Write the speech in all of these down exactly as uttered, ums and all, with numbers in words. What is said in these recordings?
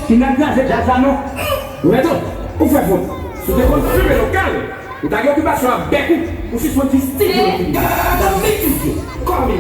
Ki nan kraze djaz la non. Reto, ou fè fot. Si w te konn fimen lokal, ou ta gen okipasyon ak bèk ou, ou sispann di stil pou yo fini. Kòm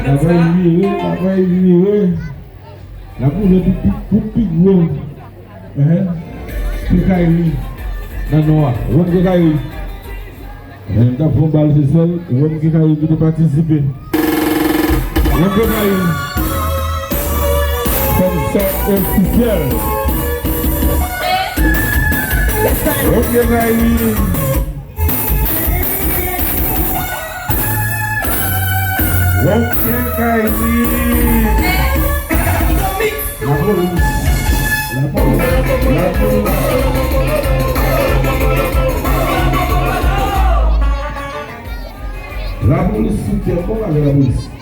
Bagay vire, bagay vire. N ap woule pou pi, pou pi gwo. Enhen. Kenkayri nan non a. Wonn Kenkayri. Enhen, m t ap fè yon bal se sèl Wonn Kenkayri ki te patisipe. Wonn Kenkayri. Kòm sa ofisyèl. Wonn Kenkayri. Wonn Kenkayri. Lapolis. Lapolis. Lapolis. Lapolis soutyen fò avè lapolis.